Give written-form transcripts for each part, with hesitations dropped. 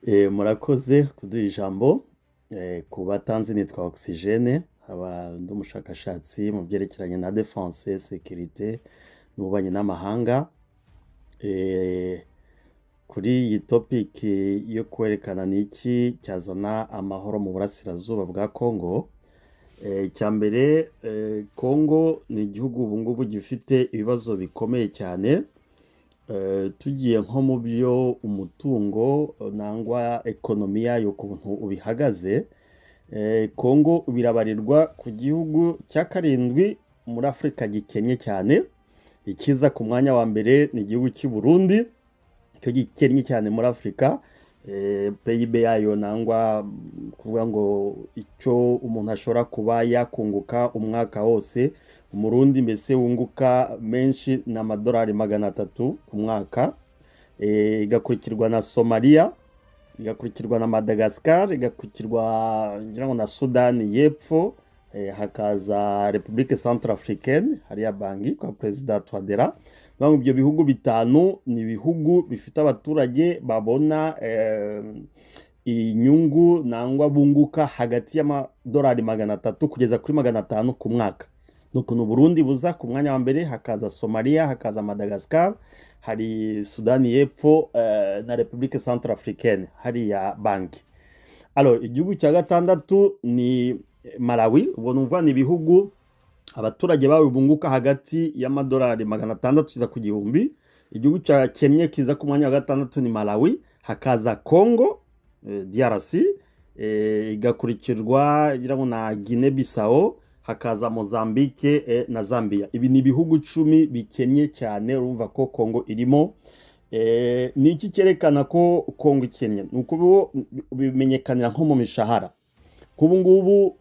Murakoze kuduha ijambo. Ku batanzi nitwa Oxygene, nkaba ndi umushakashatsi mu byerekeranye na défense, sécurité n'ububanyi n'amahanga. Kuri iyi topic yo kwerekana ni iki cyazana amahoro mu burasirazuba bwa Congo, icya mbere, Congo ni igihugu ubu ngubu gifite ibibazo bikomeye cyane. Tugiye nko mu byo umutungo nangwa économie yayo ukuntu ubihagaze, Congo birabarirwa ku gihugu cya karindwi muri Afurika gikennye cyane. Ikiza ku mwanya wa mbere ni igihugu cy'i Burundi, cyo gikennye cyane muri Afurika. PIB yayo, nangwa kuvuga ngo icyo umuntu ashobora kuba yakunguka umwaka wose, Umurundi mbese wunguka menshi ni amadolari 300 ku mwaka. Igakurikirwa na Somalia, igakurikirwa na Madagascar, igakurikirwa ngira ngo na Sudani y'Epfo, hakaza République Centrafricaine hariya Bangi kwa Perezida Touadera. Ngo ibyo bihugu bitanu ni ibihugu bifite abaturage babona inyungu nangwa bunguka hagati y'amadolari 300 kugeza kuri 500 ku mwaka. Ni ukuntu Burundi buza ku mwanya wa mbere, hakaza Somalia, hakaza Madagascar, hari Sudani y'Epfo na République Centrafricaine hariya Bangi. Alors, igihugu cya gatandatu ni Malawi. Ubwo numva ni ibihugu abaturage bawe bunguka hagati y'amadolari 600 kugeza ku 1000. Igihugu cya Kenya kiza ku mwanya wa gatandatu ni Malawi, hakaza Congo DRC, igakurikirwa ngira ngo na Guinea Bissau, hakaza Mozambique na Zambia. Ibi ni ibihugu 10 bikennye cyane, urumva ko Congo irimo. Ni iki cyerekana ko Kongo ikennye? Ni uko bimenyekanira nko mu mishahara. Nk'ubu ngubu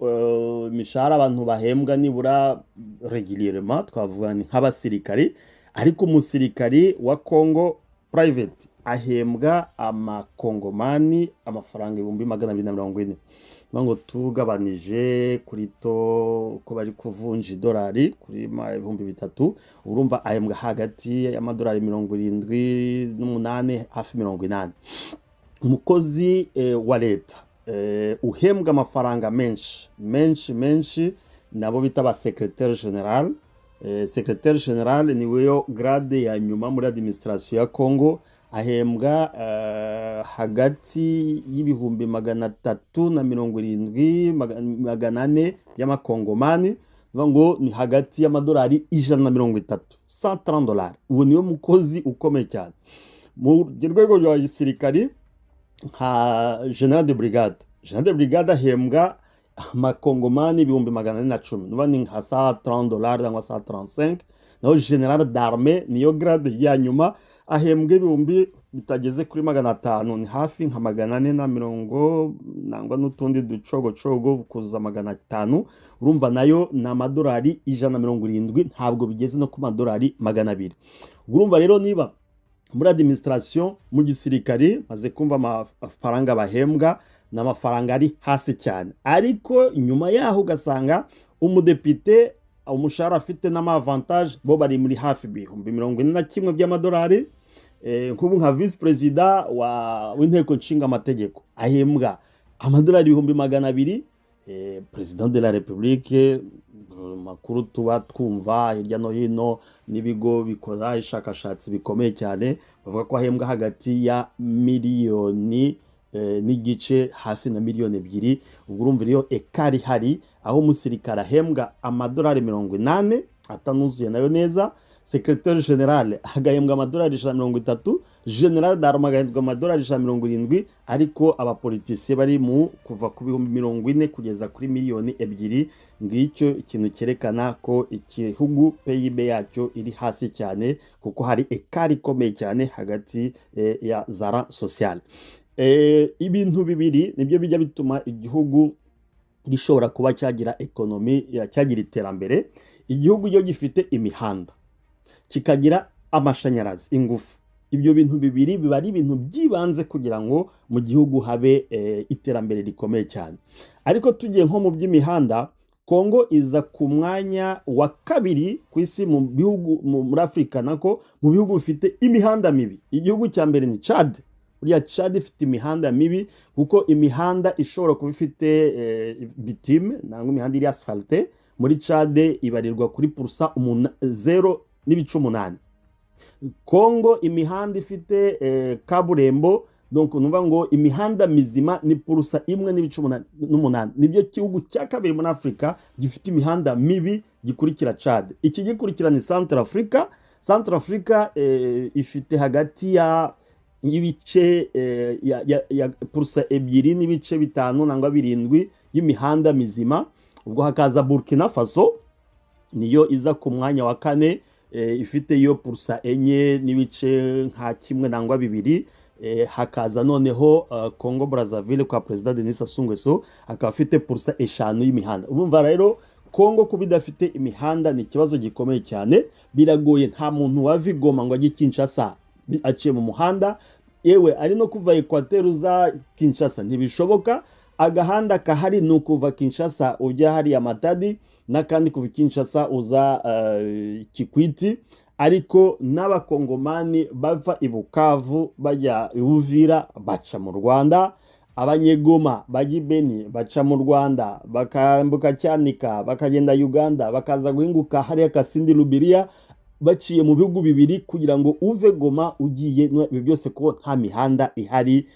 imishahara abantu bahembwa nibura régulièrement, twavuga ni nk'abasirikari, ariko umusirikari wa Congo private ahembwa amakongomani amafaranga 240,000. Niyo ngo tugabanije kuri to ko bari kuvunja idolari kuri 3000, urumva ahembwa hagati y'amadolari 78, hafi 80. Umukozi wa leta uhembwa amafaranga menshi menshi menshi nabo bita ba secrétaire général. Secrétaire général ni weyo grade ya nyuma muri administration ya Congo, ahembwa hagati y'370,000, 400 y'amakongomani, bivuga ngo ni hagati y'amadolari 130, $130. Uwo niwe mukozi ukomeye cyane mu rwego rwa gisirikari. Nka général de brigade, général de brigade ahembwa amakongomani 410,000, nuba ni nka $130 cyangwa 135. Naho général d'armée, niyo grade ya nyuma, ahembwa ibihumbi bitageze kuri 500, ni hafi nka 440 nangwa n'utundi ducogocogo kuzuza 500. Urumva nayo ni amadolari 170, ntabwo bigeze no ku madolari 200. Urumva rero niba muri administration, mu gisirikari, maze kumva amafaranga bahembwa ni amafaranga ari hasi cyane, ariko nyuma yaho ugasanga umudepite umushahara afite n'ama avantages bo bari muri hafi 41,000 by'amadolari. Nk'ubu nka vice perezida w'inteko nshinga amategeko ahembwa amadolari 200,000. Président de la République, makuru tuba twumva hirya no hino n'ibigo bikora ishakashatsi bikomeye cyane, bavuga ko ahembwa hagati ya miliyoni n'igice, hafi na miliyoni 2. Ubwo urumva iyo écart ihari, aho umusirikare ahembwa amadolari 80 atanuzuye nayo neza, secrétaire général agahembwa amadolari 130, général d'armée agahembwa amadolari 170, ariko aba politiciens bari mu kuva ku 40,000 kugeza kuri miliyoni 2. Ngicyo ikintu cyerekana ko igihugu PIB yacyo iri hasi cyane, kuko hari écart ikomeye cyane hagati ya zara sociale. Ibintu bibiri nibyo bijya bituma igihugu gishobora kuba cyagira économie, cyagira iterambere. Igihugu iyo gifite imihanda, kikagira amashanyarazi, ingufu, ibyo bintu bibiri biba ari ibintu by'ibanze kugira ngo mu gihugu habe iterambere rikomeye cyane. Ariko tugiye nko mu by'imihanda, Kongo iza ku mwanya wa kabiri ku isi mu bihugu, muri Afurika nako, mu bihugu bifite imihanda mibi. Igihugu cya mbere ni Chad. Buriya Chad ifite imihanda mibi, kuko imihanda ishobora kuba ifite bitume nangwa imihanda iri asphalte muri Chad ibarirwa kuri pourcent 0.8. Kongo imihanda ifite kaburimbo, donc numva ngo imihanda mizima ni pourcent 1.8. Nibyo gihugu cya kabiri muri Afurika gifite imihanda mibi gikurikira Chad. Iki gikurikira ni Central Africa. Central Africa ifite hagati ya y'ibice ya pourcent 2.5 nangwa 7 y'imihanda mizima. Ubwo hakaza Burkina Faso, niyo iza ku mwanya wa kane, ifite yo pourcent 4.1 nangwa 2. Hakaza noneho Congo Brazzaville kwa Perezida Denis Sassou Nguesso, akaba afite pourcent 5 y'imihanda. Urumva rero Kongo kuba idafite imihanda ni ikibazo gikomeye cyane, biragoye. Nta muntu wava i Goma ngo ajye Kinshasa aciye mu muhanda. Yewe, ari no kuva Equateur uza Kinshasa ntibishoboka. Agahanda kahari ni ukuva Kinshasa ujya hariya Matadi, n'akandi kuva Kinshasa uza Kikwiti. Ariko n'Abakongomani bava i Bukavu bajya i Uvira baca mu Rwanda, Abanyegoma bajya i Beni baca mu Rwanda, bakambuka Cyanika bakagenda Uganda, bakaza guhinguka hariya Kasindi Lubiriya, baciye mu bihugu bibiri kugira ngo uve Goma ugiye. Ibi byose ko nta mihanda ihari.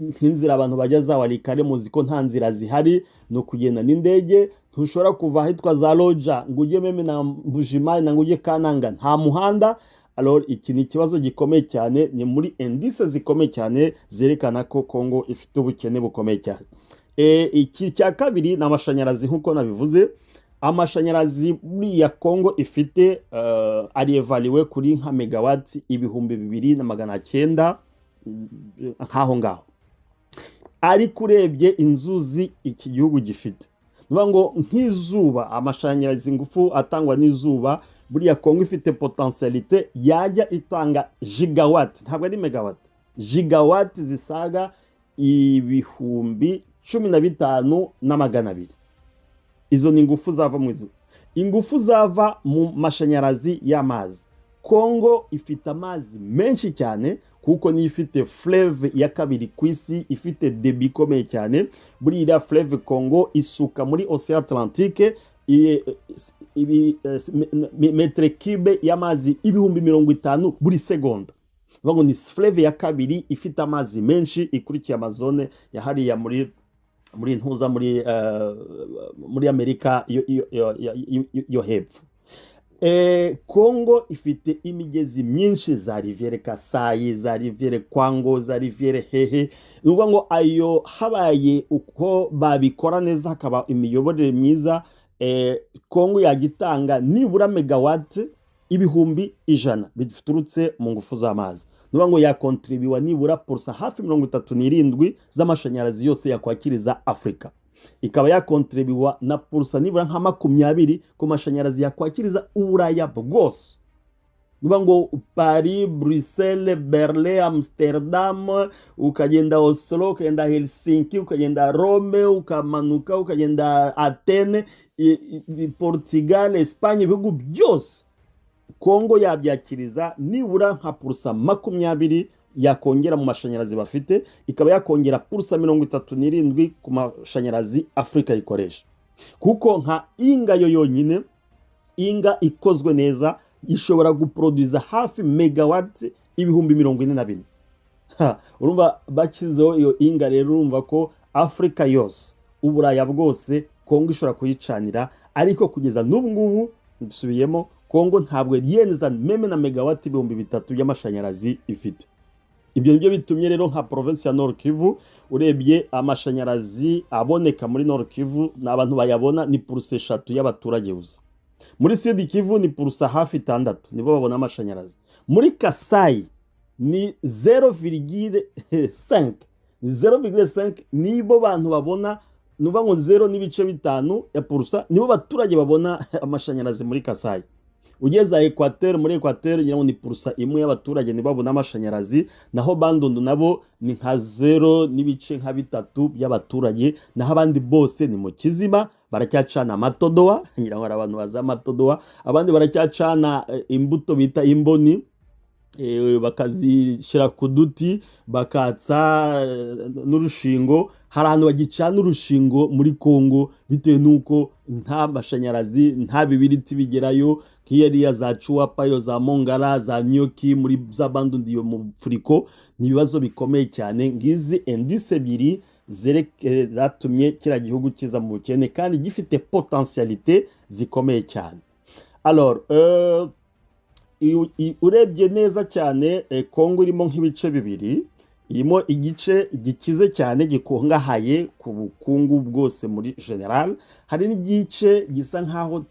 Nk'inzira abantu bajya za Walikale, muzi ko nta nzira zihari, ni ukugenda n'indege. Ntushobora kuva ahitwa za Loja ngo ujye même na Mbujimayi ngo ujye Kananga, nta muhanda. Alors iki ni ikibazo gikomeye cyane, ni muri indices zikomeye cyane zerekana ko Kongo ifite ubukene bukomeye cyane. Iki cya kabiri ni amashanyarazi. Nk'uko nabivuze, amashanyarazi buriya Kongo ifite ari évalué kuri nka megawati 2900 nk'aho ngaho. Ariko urebye inzuzi iki gihugu gifite, ni ukuvuga ngo nk'izuba, amashanyarazi, ingufu atangwa n'izuba, buriya Kongo ifite potentialité yajya itanga gigawati, ntabwo ari megawati, gigawati zisaga 15,200. Izo ni ingufu zava mu izuba, ingufu zava mu mashanyarazi y'amazi. Kongo ifite amazi menshi cyane, kuko niyo ifite fleuve ya kabiri ku isi ifite débit ikomeye cyane. Buriya fleuve Congo isuka muri Océan Atlantique ibi mètre cube y'amazi 50,000 buri segonda. Ngo ni fleuve ya kabiri ifite amazi menshi, ikurikiye Amazone ya hariya muri ntuza muri Amerika yo hepfo. Kongo ifite imigezi myinshi, za rivière Kasayi, za rivière Kwango, za rivière hehe. Ni ukuvuga ngo ayo habaye uko babikora neza, hakaba imiyoborere myiza, Kongo yajya itanga nibura megawati 100,000 biturutse mu ngufu z'amazi. Ni ukuvuga ngo yakontribuwa nibura pourcent hafi 37 z'amashanyarazi yose yakwakiriza Afurika, ikaba yakontribuwa na pourcent nibura nka 20 ku mashanyarazi yakwakiriza Uburaya bwose. Ni ukuvuga ngo Paris, Bruxelles, Berlin, Amsterdam, ukagenda Oslo, ukagenda Helsinki, ukagenda Rome, ukamanuka ukagenda Athene, Portugal, Espagne, ibihugu byose Kongo yabyakiriza nibura nka pourcent 20 yakongera mu mashanyarazi bafite, ikaba yakongera pourcent 37 ku mashanyarazi Afurika ikoresha. Kuko nka Inga yo yonyine, Inga ikozwe neza ishobora guproduza hafi megawati 44,000. Urumva bashyizeho iyo Inga rero, urumva ko Afurika yose, Uburaya bwose, Kongo ishobora kuyicanira. Ariko kugeza n'ubu ngubu, nsubiyemo, Kongo ntabwo yemeza même na megawati 3000 by'amashanyarazi ifite. Ibyo nibyo bitumye rero nka province ya Nord Kivu, urebye amashanyarazi aboneka muri Nord Kivu ni abantu bayabona ni pourcent 3 y'abaturage gusa. Muri Sud Kivu ni pourcent hafi 6 nibo babona amashanyarazi. Muri Kasayi ni 0,5, 0,5 nibo bantu babona, ni ukuvuga ngo 0.5 ya pourcent nibo baturage babona amashanyarazi muri Kasayi. Ugeze Equateur, muri Equateur ngira ngo ni pourcent 1 y'abaturage nibo babona amashanyarazi. Naho Bandundu nabo ni nka zéro n'ibice nka bitatu by'abaturage, naho abandi bose ni mu kizima, baracyacana amatodowa. Ngira ngo hari abantu bazi amatodowa. Abandi baracyacana imbuto bita imboni. Bakazishyira ku duti, bakatsa n'urushingo. Hari ahantu bagicana urushingo muri Kongo bitewe n'uko nta mashanyarazi, nta bibiriti bigerayo, nk'iyo ariya za Tshuapa, yo za Mongala, za Nyoki, muri za Bandundu mu Furiko. Ni ibibazo bikomeye cyane. Ngizi indices ebyiri zatumye kiriya gihugu kiza mu bukene kandi gifite potentialité zikomeye cyane. Alors, urebye neza cyane, Kongo irimo nk'ibice bibiri. Irimo igice gikize cyane, gikungahaye ku bukungu bwose muri général. Hari n'igice gisa nk'aho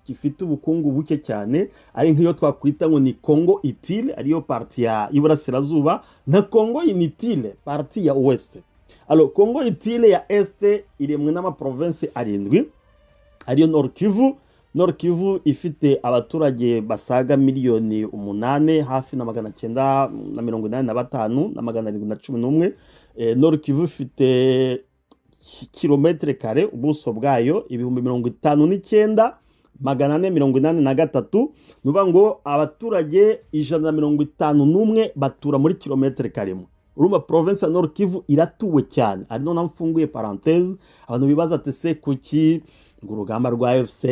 gifite ubukungu buke cyane, ari nk'iyo twakwita ngo ni Congo utile, ariyo partie ya y'Iburasirazuba, na Congo inutile, partie ya ouest. Alors, Congo utile ya est iremwe n'amaprovinsi arindwi, ariyo Nord Kivu. Nord Kivu ifite abaturage basaga miliyoni 8 hafi na 985 na 711. Nord Kivu ifite kilomètre carré, ubuso bwayo, 59,483. Ni ukuvuga ngo abaturage 151 batura muri kilomètre carré imwe. Urumva province ya Nord Kivu iratuwe cyane. Ari none mfunguye parenthèse, abantu bibaza ati: "Se kuki ngo urugamba rwa AFC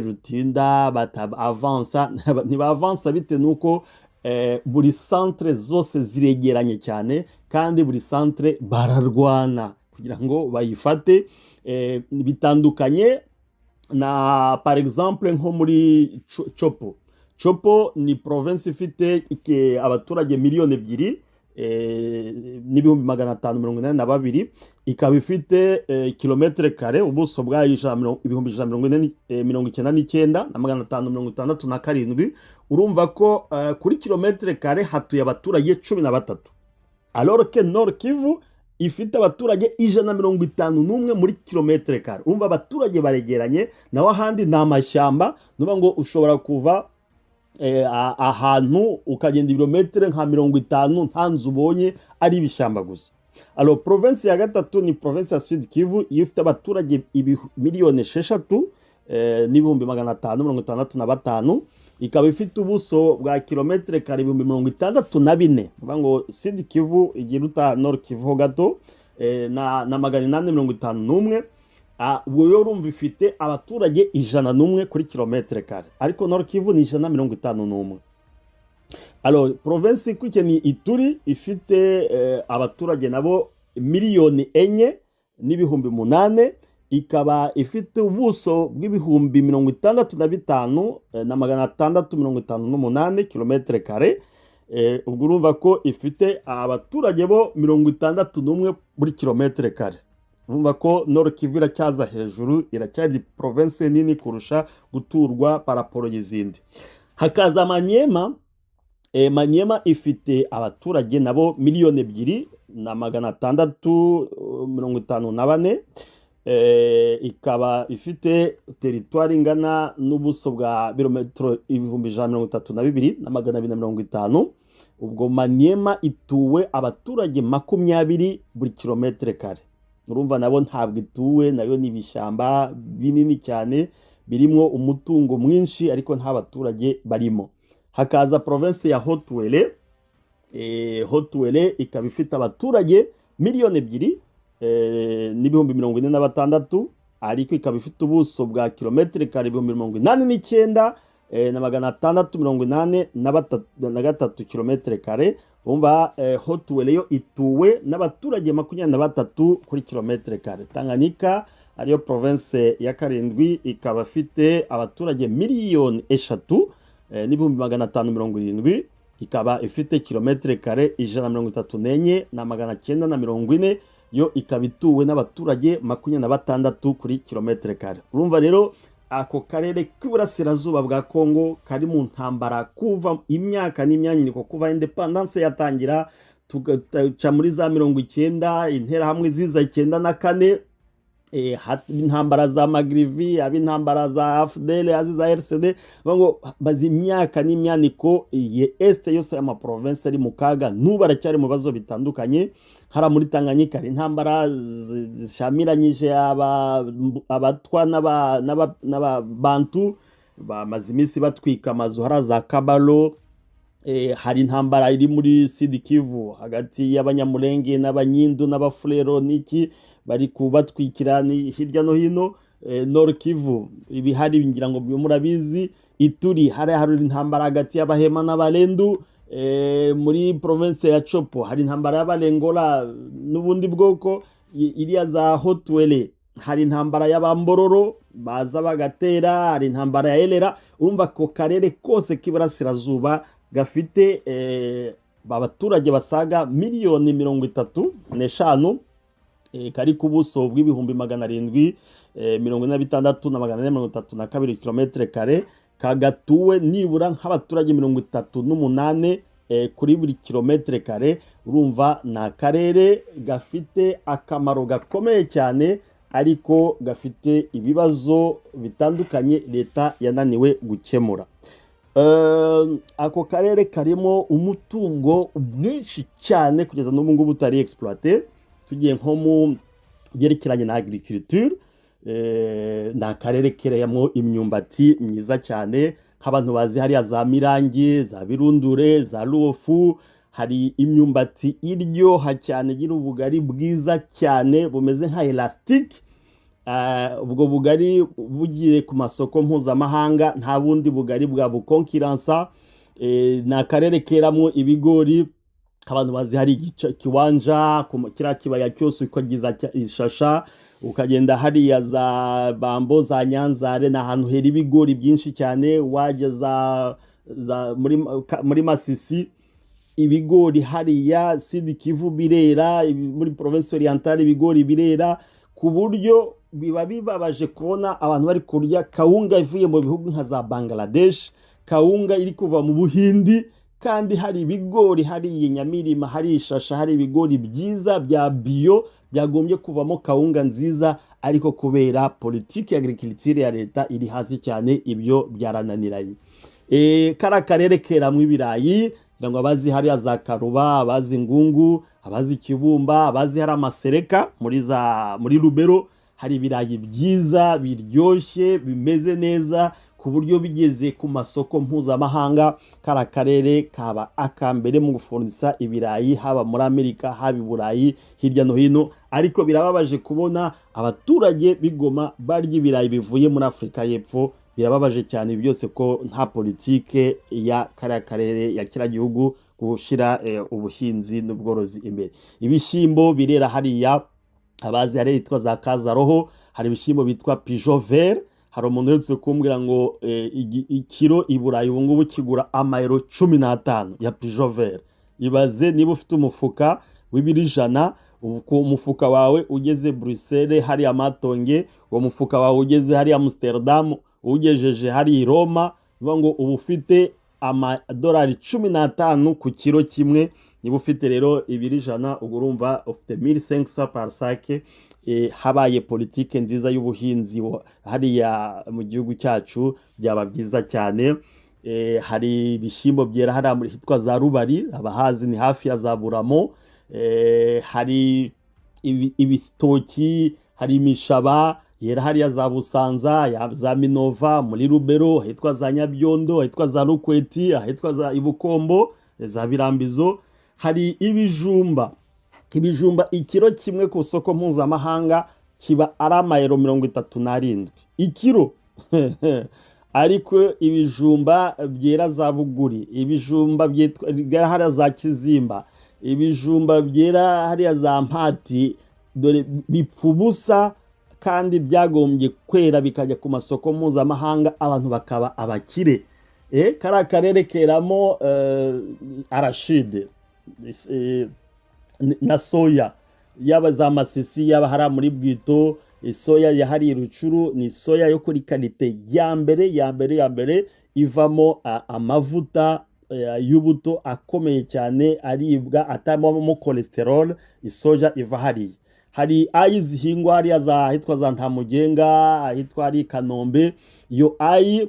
rutinda, bata avansa?" Ntibavansa bitewe nuko buri centre zose ziregeranye cyane, kandi buri centre bararwana kugira ngo bayifate. Bitandukanye na, par exemple, nko muri Tshopo. Tshopo ni province ifite abaturage miliyoni 2 n'ibihumbi 582, ikaba ifite kilomètre carré, ubuso bwayo, ibihumbi 140 99 na 567. Urumva ko kuri kilomètre carré hatuye abaturage 13, alors que Nord Kivu ifite abaturage 151 muri kilomètre carré. Urumva abaturage baregeranye, naho ahandi ni amashyamba. Nuba ngo ushobora kuva ahantu ukagenda ibirometero nka 50 nta nzu ubonye, ari ibishyamba gusa. Alors, province ya gatatu ni province ya Sud Kivu, iyo ifite abaturage miliyoni 6 n'ibihumbi 565, ikaba ifite ubuso bwa kilomètre carré 64,000. Bivuga ngo Sud Kivu igira uta Nord Kivu ho gato, na 851. Ubwo yo urumva ifite abaturage 101 kuri kilomètre carré, ariko Nord Kivu ni 151. Alors, province ikurikiye ni Ituri, ifite abaturage nabo miliyoni 4 n'ibihumbi 8, ikaba ifite ubuso bw'ibihumbi 65 na 658 kilomètre carré. Ubwo urumva ko ifite abaturage bo 61 muri kilomètre carré. Urumva ko Nord Kivu iracyaza hejuru, iracyari province nini kurusha guturwa par rapport y'izindi. Hakaza Maniema. Maniema ifite abaturage nabo miliyoni 2 na 654, ikaba ifite territoire ingana n'ubuso bwa birometero 132,250 na 250. Ubwo Maniema ituwe abaturage 20 buri kilomètre carré. Urumva nabo ntabwo ituwe, nayo ni ibishyamba binini cyane birimo umutungo mwinshi, ariko nta baturage barimo. Hakaza province ya Haut-Uele. Haut-Uele ikaba ifite abaturage miliyoni 2 n'ibihumbi 46, ariko ikaba ifite ubuso bwa kilomètre carré 89,683 na 3 kilomètre carré. Umva, Haut-Uele yo ituwe n'abaturage 23 kuri kilomètre carré. Tanganyika, ariyo province ya karindwi, ikaba ifite abaturage miliyoni 3 n'ibihumbi 570, ikaba ifite kilomètre carré 134 na 940. Yo ikaba ituwe n'abaturage 26 kuri kilomètre carré. Urumva rero ako karere k'iburasirazuba bwa Kongo kari mu ntambara kuva imyaka n'imyanyiko, kuva indépendance yatangira, tugaca muri za 90, Interahamwe ziza 94, intambara za Magrivi, aba intambara za AFDL, azi za RCD. Bavuga ngo bazi imyaka n'imyaniko ye est yose y'amaprovince ari mu kaga, n'ubu aracyari mu bibazo bitandukanye. Hariya muri Tanganyika hari intambara zishamiranyije Abatwa n'Abantu, bamaze iminsi batwika amazu hariya za Kabalo. Hari intambara iri muri Sud Kivu hagati y'Abanyamulenge n'Abanyindu n'Abafurero, n'iki bari kubatwikira ni hirya no hino. Nord Kivu ibihari ngira ngo murabizi. Ituri hari intambara hagati y'Abahema n'Abalendu. Muri province ya Tshopo hari intambara y'Abalengola n'ubundi bwoko. Iriya za Haut-Uele hari intambara y'Abambororo baza bagatera, hari intambara ya Elera. Urumva ako karere kose k'iburasirazuba gafite abaturage basaga miliyoni 35, kari ku buso bw'ibihumbi magana arindwi mirongo ine na bitandatu na 432 kilomètre carré, kagatuwe nibura nk'abaturage 38 kuri buri kilomètre carré. Urumva ni akarere gafite akamaro gakomeye cyane, ariko gafite ibibazo bitandukanye leta yananiwe gukemura. Ako karere karimo umutungo mwinshi cyane kugeza n'ubu ngubu utari exploité. Tugiye nko mu byerekeranye na agriculture, ni akarere kereyemo imyumbati myiza cyane. Nk'abantu bazi hariya za Mirangi, za Birundure, za Ruofu, hari imyumbati iryoha cyane, igira ubugari bwiza cyane bumeze nka élastique. Ubwo bugari bugiye ku masoko mpuzamahanga, nta bundi bugari bwa bukonkiransa. Ni akarere keramo ibigori. Abantu bazi hari kiwanja kiriya kibaya cyose, ukageza Ishasha, ukagenda hariya za Bambo, za Nyanzare, ni ahantu hera ibigori byinshi cyane. Wajya za muri Masisi, ibigori hariya Sud Kivu birera, muri Province Orientale ibigori birera, ku buryo biba bibabaje kubona abantu bari kurya kawunga ivuye mu bihugu nka za Bangladesh, kawunga iri kuva mu Buhindi, kandi hari ibigori hariya Nyamirima, hari Ishasha, hari ibigori byiza bya bio byagombye kuvamo kawunga nziza. Ariko kubera politiki ya agriculture ya leta iri hasi cyane, ibyo byarananiranye. Kariya karere keramwo ibirayi. Kugira ngo abazi hariya za Karuba, abazi Ngungu, abazi Kibumba, abazi hari Amasereka muri Lubero, hari ibirayi byiza biryoshye bimeze neza, ku buryo bigeze ku masoko mpuzamahanga kariya karere kaba akambere mu gufurnisa ibirayi, haba muri Amerika, haba i Burayi, hirya no hino. Ariko birababaje kubona abaturage b'Igoma barya ibirayi bivuye muri Afurika y'Epfo. Birababaje cyane ibi byose, ko nta politike ya kariya karere, ya kiriya gihugu, gushyira ubuhinzi n'ubworozi imbere. Ibishyimbo birera hariya. Abazi hariya hitwa za Kazaroho, hari ibishyimbo bitwa pigeon vert. Hari umuntu uherutse kumbwira ngo ikiro i Burayi ubu ngubu kigura amayero 15 ya pigeon vert. Ibaze niba ufite umufuka w'ibiro 100, ku mufuka wawe ugeze Bruxelles hariya Matonge, uwo mufuka wawe ugeze hariya Amsterdam, uwugejeje hariya i Roma, bivuga ngo uba ufite amadolari 15 ku kiro kimwe. Niba ufite rero ibiro 100, ubwo urumva ufite 1500 par sac. Habaye politike nziza y'ubuhinzi hariya mu gihugu cyacu, byaba byiza cyane. Hari ibishyimbo byera hariya muri hitwa za Rubari, abahazi ni hafi ya za Buramo. Hari ibitoki, hari imishaba yera hariya za Busanza, za Minova, muri Rubero, ahitwa za Nyabyondo, ahitwa za Rukweti, ahitwa za Ibukombo, za Birambizo. Hari ibijumba. Ibijumba ikiro kimwe ku isoko mpuzamahanga kiba ari amayero 37 ikiro. Ariko ibijumba byera za Buguri, ibijumba byera hariya za Kizimba, ibijumba byera hariya za Mpati, dore bipfa ubusa, kandi byagombye kwera bikajya ku masoko mpuzamahanga, abantu bakaba abakire. Kariya karere keramo arachide na soya, yaba za Masisi, yaba hariya muri Bwito. Soya yahariye Rucuru ni soya yo kuri qualité ya mbere, ya mbere, ya mbere, ivamo amavuta y'ubuto akomeye cyane, aribwa, atabamo cholesterol. Isoja iva hariya. Hari ayi zihingwa hariya za ahitwa za Ntamugenga, ahitwa ari Kanombe. Iyo ayi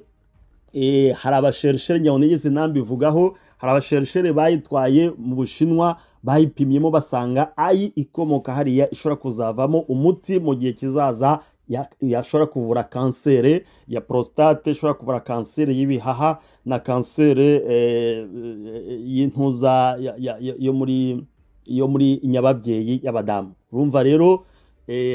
hari aba chercheurs, nyawo nigeze nambivugaho, hari aba chercheurs bayitwaye mu Bushinwa, bayipimyemo basanga ayi ikomoka hariya ishobora kuzavamo umuti mu gihe kizaza. Yashobora kuvura kanseri ya prostate, ishobora kuvura kanseri y'ibihaha na kanseri y'intuza yo muri nyababyeyi y'abadamu. Urumva rero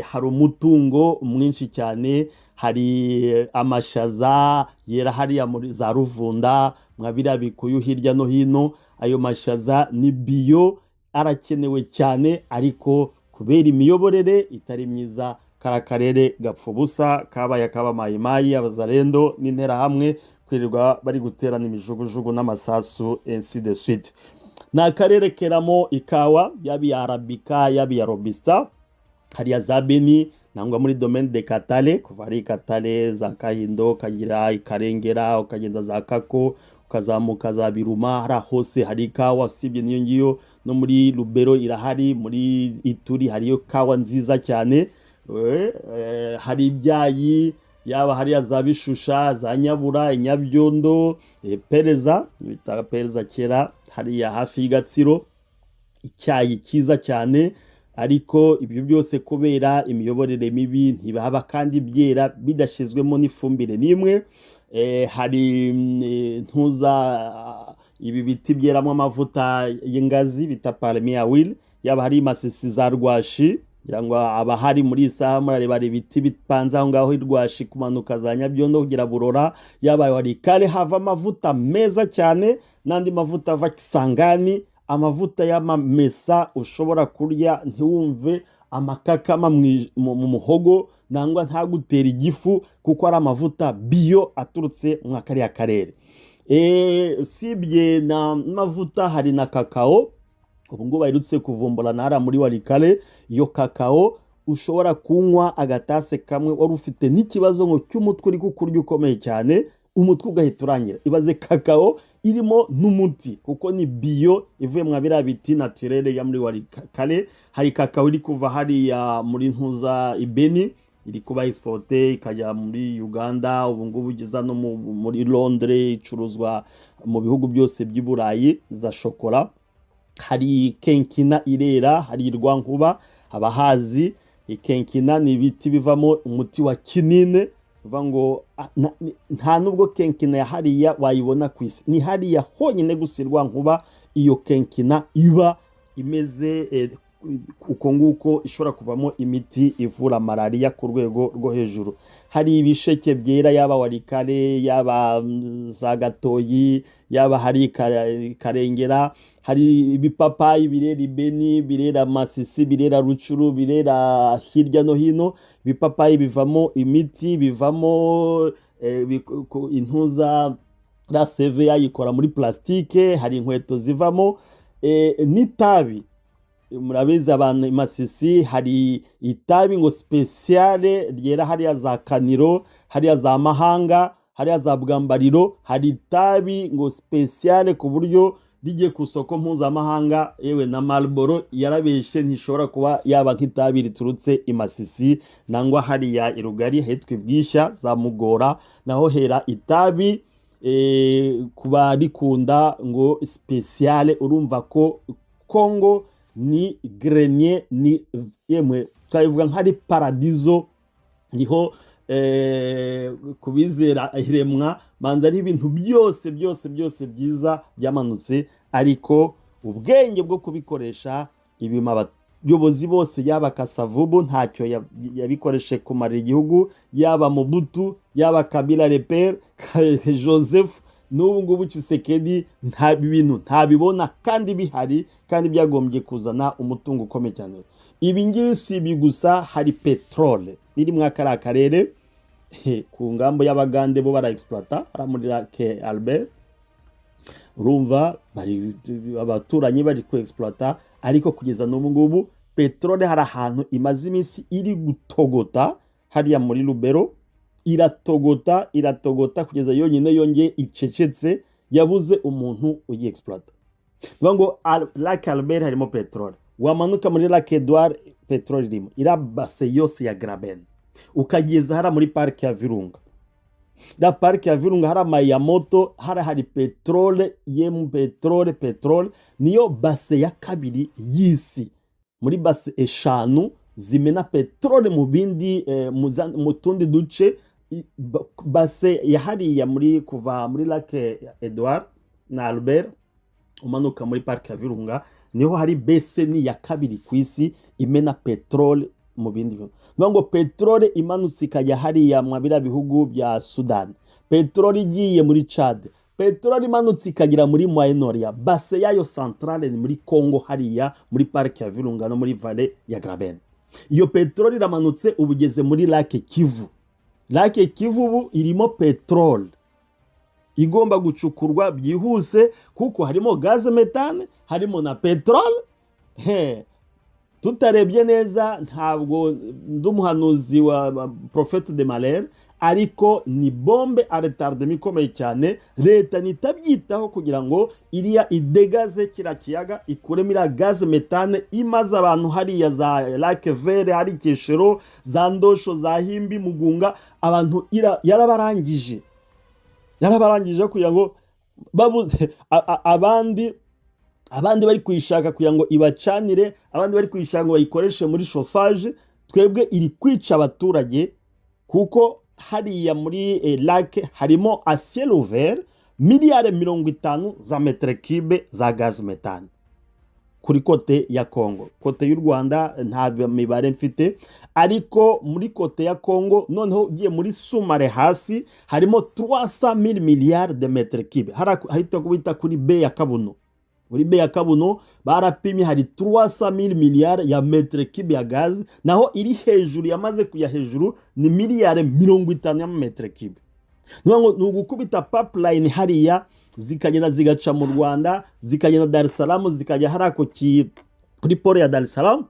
hari umutungo mwinshi cyane. Hari amashaza yera hariya muri za Ruvunda, mwa biriya bikuyu hirya no hino. Ayo mashaza ni bio, arakenewe cyane, ariko kubera imiyoborere itari myiza, kara karere gapfa ubusa, kabaye akaba Mayimayi, Abazarendo n'Interahamwe kwirirwa bari guterana imijugujugu n'amasasu, ainsi de suite. Ni akarere keramo ikawa, yaba iya arabica, yaba iya robusta. Hariya za Beni nangwa muri domaine de Katale, kuva ari Katale, za Kahindo, ukagira Ikarengera, ukagenda za Kako, ukazamuka za Biruma, hariya hose hari ikawa. Usibye n'iyo ngiyo, no muri Lubero irahari, muri Ituri hariyo kawa nziza cyane. Hari ibyayi, yaba hariya za Bishusha, za Nyabura, Inyabyondo, Pereza bita Pereza kera, hariya hafi y'Igatsiro, icyayi cyiza cyane. Ariko ibyo byose kubera imiyoborere mibi ntibaba kandi byera bidashyizwemo n'ifumbire n'imwe. Hari ntuza ibi biti byeramo amavuta y'ingazi bita palmier à huile, yaba hari Masisi, za Rwashi, ngira ngo abahari muri iyi saha murareba, hari ibiti bipanze aho ngaho i Rwashi, kumanuka za Nyabyondo kugera Burora, yaba hari kare hava amavuta meza cyane n'andi mavuta ava Kisangani, amavuta y'amamesa ushobora kurya ntiwumve amakakama mu muhogo nangwa ntagutera igifu, kuko ari amavuta bio aturutse mwa kariya karere. Usibye na mavuta, hari na kakao ubu ngubu baherutse kuvumbura na hariya muri Walikale. Iyo kakao ushobora kunywa agatase kamwe wari ufite n'ikibazo ngo cy'umutwe uri kukurya ukomeye cyane, umutwe ugahita urangira. Ibaze kakao irimo n'umuti, kuko ni bio, ivuye mwa biriya biti naturel ya muri Walikale. Hari kakao iri kuva hariya muri ntuza Ibeni, iri kuba exporté ikajya muri Uganda, ubu ngubu ugeza no muri Londres, icuruzwa mu bihugu byose by'i Burayi, za shokora. Hari quinquina irera hari Rwankuba, abahazi quinquina ni ibiti bivamo umuti wa kinine. Bivuga ngo nta nubwo quinquina ya hariya wayibona ku isi, ni hariya honyine gusa i Rwankuba iyo quinquina iba imeze uko nguko, ishobora kuvamo imiti ivura malariya ku rwego rwo hejuru. Hari ibisheke byera, yaba Walikale, yaba za Gatoyi, yaba hari Karengera. Hari ibipapayi birera Ibeni, birera Masisi, birera Rucuru, birera hirya no hino. Ibipapayi bivamo imiti, bivamo intuza la sève yayikora muri plastique, hari inkweto zivamo, n'itabi. Murabizi abantu i Masisi hari itabi ngo spéciale ryera hariya za Kaniro, hariya za Mahanga, hariya za Bwambariro. Hari itabi ngo spéciale ku buryo rigiye ku isoko mpuzamahanga, yewe na Marlboro yarabeshe, ntishobora kuba yaba nk'itabi riturutse i Masisi nangwa hariya i Rugari hitwa Ibwisha, za Mugora, naho hera itabi ku barikunda ngo spéciale. Urumva ko Kongo ni grenier, ni yemwe twabivuga nk'ari paradizo, niho kubizera iremwa banza ari ibintu byose byose byose byiza byamanutse, ariko ubwenge bwo kubikoresha ibima abayobozi bose, yaba Kasavubu ntacyo yabikoreshe kumarira igihugu, yaba Mobutu, yaba Kabila le père, Joseph, n'ubu ngubu Tshisekedi, nta bintu ntabibona kandi bihari, kandi byagombye kuzana umutungo ukomeye cyane. Ibi ngibi si ibi gusa, hari peterole iri muri kariya karere. Ku ngambo y'Abagande bo bara exploita hariya muri Lake Albert. Urumva bari abaturanyi bari ku exploita, ariko kugeza n'ubu ngubu peterole hari ahantu imaze iminsi iri gutogota hariya muri Lubero, iratogota, iratogota kugeza yonyine yongeye icecetse, yabuze umuntu uyi exploita. Bivuga ngo Lake Albert harimo peterole, wamanuka muri Lake Edouard peterole irimo, iriya bassin yose ya Graben, ukageza hariya muri parike ya Virunga. La parike ya Virunga hari amayamoto, hari peterole, yemu peterole. Peterole niyo bassin ya kabiri y'isi muri bassin 5. zimena peteroli mu bindi mu tundi duce. Bassin ya hariya muri kuva muri Lac Edouard na Albert umanuka muri parike ya Virunga, niho hari basin ya kabiri ku isi imena peteroli mu bindi bihugu. Ni ngo peteroli imanutse ikajya hariya mu biriya bihugu bya Sudani, peteroli igiye muri Chad, peteroli imanutse ikagera muri Moyen-Orient, bassin yayo centrale ni muri Congo, hariya muri parike ya Virunga no muri vallée ya Graben. Iyo peteroli iramanutse, ubu igeze muri Lac Kivu. Lac Kivu ubu irimo peteroli igomba gucukurwa byihuse, kuko harimo gaz méthane, harimo na peteroli. He, tutarebye neza, ntabwo ndi umuhanuzi wa prophète de malheur, ariko ni bombe à retardement ikomeye cyane. Leta nitabyitaho kugira ngo iriya idegaze kiriya kiyaga, ikuremo iriya gaz méthane imaze abantu hariya za Lac Vert, hari Keshero, za Ndosho, za Himbi, Mugunga, abantu yarabarangije, yarabarangije kugira ngo babuze abandi bari kuyishaka kugira ngo ibacanire, abandi bari kuyishaka ngo bayikoreshe muri chauffage. Twebwe iri kwica abaturage, kuko hariya muri lac harimo à ciel ouvert miliyari 50 za mètres cubes za gaz méthane kuri côté ya Congo. Côté y'u Rwanda nta mibare mfite, ariko muri côté ya Congo noneho ugiye muri sous-marin hasi harimo 300 mille milliards de mètres cubes. Hahita bita kuri baie ya Kabuno. Muri baie ya Kabuno barapimye, hari 300 mille milliards ya mètres cubes ya gaz, naho iri hejuru, yamaze kujya hejuru, ni miliyari 50 y'ama mètres cubes. Ni ngo ni ugukubita pipeline hariya, zikagenda zigaca mu Rwanda, zikagenda Dar es Salaam, zikajya hariya kuri port ya Dar es Salaam.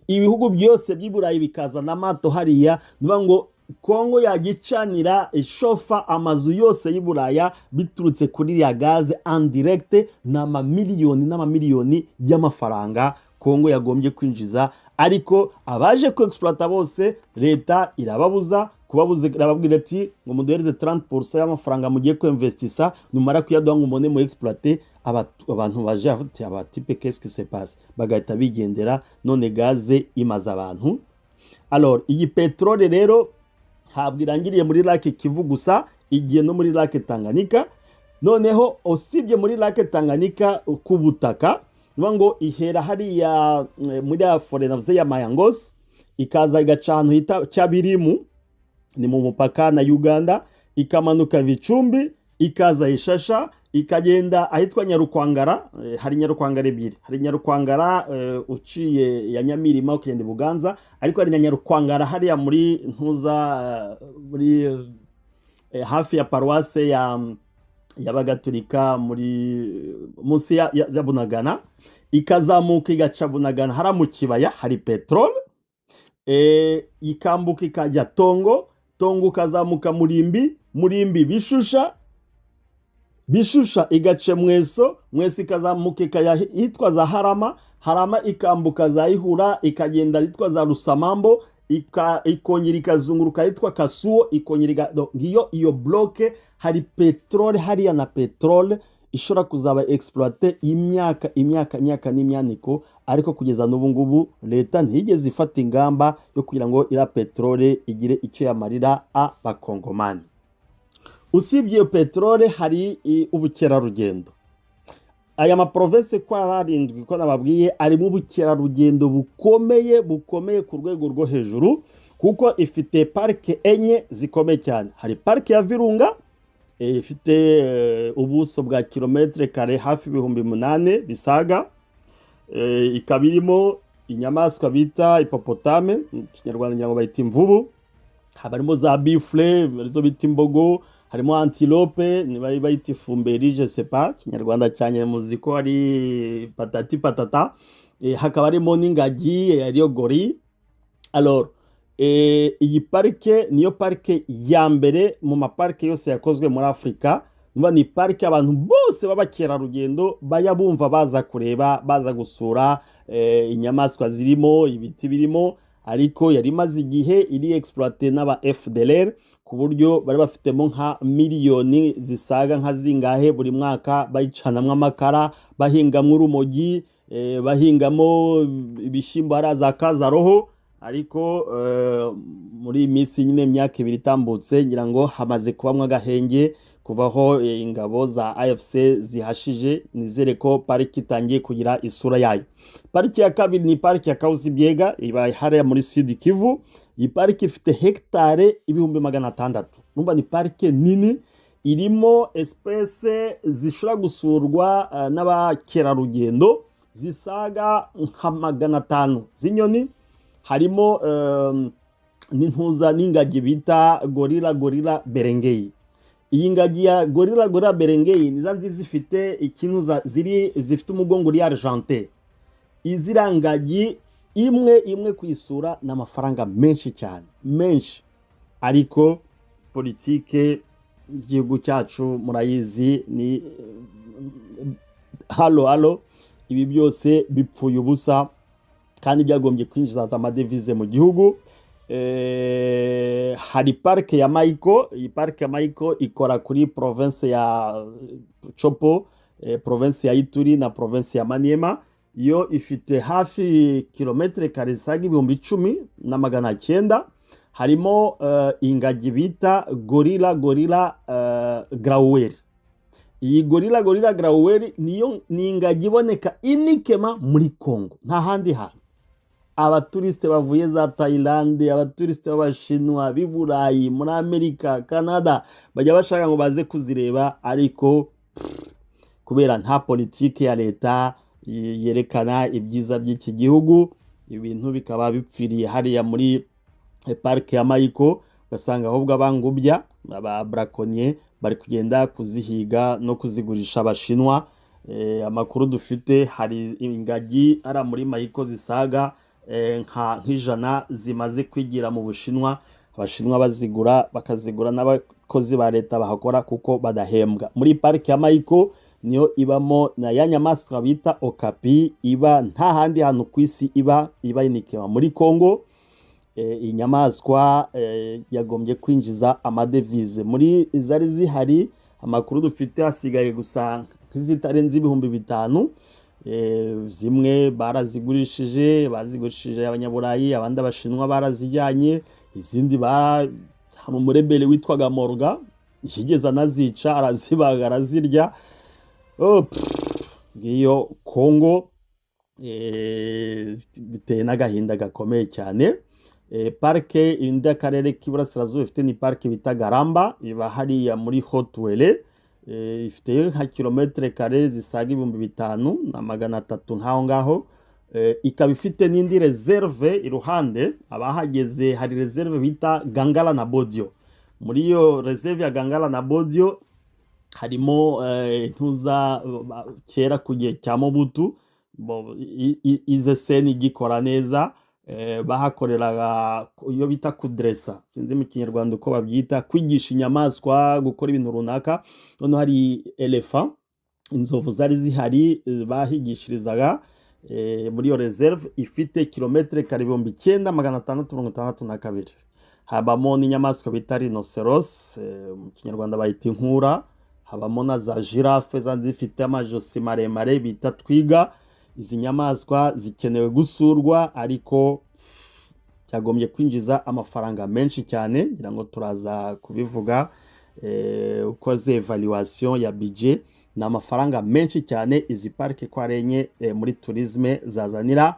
Ibihugu byose by'i Burayi bikazana amato hariya. Ni ngo Kongo yagicanira, ishofa amazu yose y'i Buraya biturutse kuri iriya gaz en direct. Ni amamiliyoni n'amamiliyoni y'amafaranga Kongo yagombye kwinjiza, ariko abaje ku exploiter bose leta irababuza kubabuza, irababwira ati ngo muduhereze 30% y'amafaranga mugiye kuinvestisa, numara kuyaduha ngo mubone mu exploiter. Abantu baje bafite aba types, qu'est-ce qui se passe? Bagahita bigendera. None gaz imaze abantu. Alors iyi peteroli rero ntabwo irangiriye muri Lac Kivu gusa, igiye no muri Lac Tanganyika. Noneho usibye muri Lac Tanganyika ku butaka, niyo ngo ihera hariya muri ya forêt navuze ya Mayangose, ikaza igaca ahantu hita Cyabirimu, ni mu mupaka na Uganda, ikamanuka Vicumbi, ikaza Ishasha, ikagenda ahitwa Nyarukwangara. Hari Nyarukwangara ebyiri: hari Nyarukwangara uciye ya Nyamirima ukagenda i Buganza, ariko hari na Nyarukwangara hariya muri Ntuza, muri hafi ya paruwase ya y'Abagatulika, muri munsi ya Bunagana, ikazamuka igaca Bunagana hariya mu kibaya hari peteroli, ikambuka ikajya Tongo, Tongo ukazamuka Murimbi, Murimbi Bishusha, Bishusha igaca Mweso, Mweso ikazamuka ikajya hitwa za Harama, Harama ikambuka za Ihura, ikagenda hitwa za Rusamambo, ikongera ikazunguruka hitwa Kasuo, ikongera ngiyo iyo bloc hari peteroli hariya, na peteroli ishobora kuzaba exploité imyaka, imyaka, imyaka n'imyaniko. Ariko kugeza n'ubu ngubu leta ntiyigeze ifata ingamba yo kugira ngo iriya peteroli igire icyo yamarira Abakongomani. Usibye iyo peteroli, hari ubukerarugendo. Aya ma provinces ko ari arindwi ko nababwiye, arimo ubukerarugendo bukomeye, bukomeye ku rwego rwo hejuru, kuko ifite parike enye zikomeye cyane. Hari parike ya Virunga, ifite ubuso bwa kilomètre carré hafi 8000 bisaga, ikaba irimo inyamaswa bita hippopotame, mu Kinyarwanda ngira ngo bayita imvubu, haba harimo za buffles arizo bita imbogo, harimo antilope niba bayita ifumberi, je sais pas, Kinyarwanda cyane muzi ko ari patati patata, hakaba harimo n'ingagi ariyo gorille. Alors iyi parike niyo parike ya mbere mu maparike yose yakozwe muri Afurika. Numva ni parike abantu bose b'abakerarugendo bajya bumva baza kureba, baza gusura inyamaswa zirimo, ibiti birimo. Ariko yari imaze igihe iri exploité n'aba FDLR, ku buryo bari bafitemo nka miliyoni zisaga nka zingahe buri mwaka, bayicanamwo amakara, bahingamwo urumogi. bahingamo ibishyimbo hariya za kazaroho. Ariko muri iyi minsi nyine, imyaka 2 itambutse, ngira ngo hamaze kubamwo agahenge kuvaho ingabo za AFC zihashije. Nizere ko pariki itangiye kugira isura yayo. Pariki ya kabiri ni pariki ya Kahuzi Biega, iba hariya muri Sud Kivu. Iyi pariki ifite hegitare 600,000. Numva ni parike nini, irimo espèces zishobora gusurwa n'abakerarugendo zisaga nka 500 z'inyoni. Harimo n'intuza n'ingagi bita Gorilla gorilla beringei. Iyi ngagi ya Gorilla gorilla beringei ni za nziza zifite ikintuza ziri zifite umugongo uri argenté. Iziriya ngagi imwe imwe kuyisura ni amafaranga menshi cyane, menshi. Ariko politike y'igihugu cyacu murayizi, ni halo halo. Ibi byose bipfuye ubusa kandi byagombye kwinjiza amadevize mu gihugu. Hari parike ya Maiko. Iyi parike ya Maiko ikora kuri province ya Tshopo, province ya Ituri na province ya Maniema. Yo ifite hafi kilometero kare zisaga 10,900. Harimo ingagi bita Gorilla gorilla graueri. Iyi Gorilla gorilla graueri niyo ni ingagi iboneka uniquement muri Congo, nta handi hantu. Abaturisite bavuye za Tayilande, abaturisite b'Abashinwa, b'i Burayi, muri Amerika, Canada, bajya bashaka ngo baze kuzireba. Ariko kubera nta politiki ya leta yerekana ibyiza by'iki gihugu, ibintu bikaba bipfiriye hariya muri parike ya Maiko. Ugasanga ahubwo abangubya, aba braconniers, bari kugenda kuzihiga no kuzigurisha Abashinwa. Amakuru dufite, hari ingagi ari muri Maiko zisaga nka nk'ijana zimaze kwigira mu Bushinwa. Abashinwa bazigura, bakazigura n'abakozi ba leta bahakora kuko badahembwa. Muri parike ya Maiko niyo ibamo na ya nyamaswa bita okapi, iba nta handi hantu ku isi iba, iba uniquement muri Congo. Inyamaswa yagombye kwinjiza amadevize. Muri izari zihari, amakuru dufite, hasigaye gusa nk'izitarenze 5000. Zimwe barazigurishije, bazigurishije Abanyaburayi, abandi Abashinwa barazijyanye, izindi hari umurebere witwaga Morga yigeze anazica, arazibaga, arazirya. Oh, pff, ngiyo Kongo. Biteye n'agahinda gakomeye cyane. Parike indi akarere k'Iburasirazuba ifite ni parike bita Garamba, iba hariya muri Haut-Uele. Ifite nka kilometero kare zisaga 5300 nk'aho ngaho. Ikaba ifite n'indi réserve iruhande. Abahageze, hari réserve bita Gangala na Bodio. Muri iyo réserve ya Gangala na Bodio harimo intuza kera ku gihe cya Mobutu, ize seni igikora neza, bahakoreraga iyo bita kudresa, sinzi mu Kinyarwanda uko babyita, kwigisha inyamaswa gukora ibintu runaka. Noneho hari éléphant, inzovu zari zihari, bahigishirizaga muri iyo réserve ifite kilometero kare 9662. Habamo n'inyamaswa bita rhinocéros, mu Kinyarwanda bayita inkura. Habamo na za girafe za zifite amajosi maremare bita twiga. Izi nyamaswa zikenewe gusurwa, ariko cyagombye kwinjiza amafaranga menshi cyane. Ngira ngo turaza kubivuga ukoze évaluation ya budget, ni amafaranga menshi cyane. Izi parike ko ari enye, muri tourisme zazanira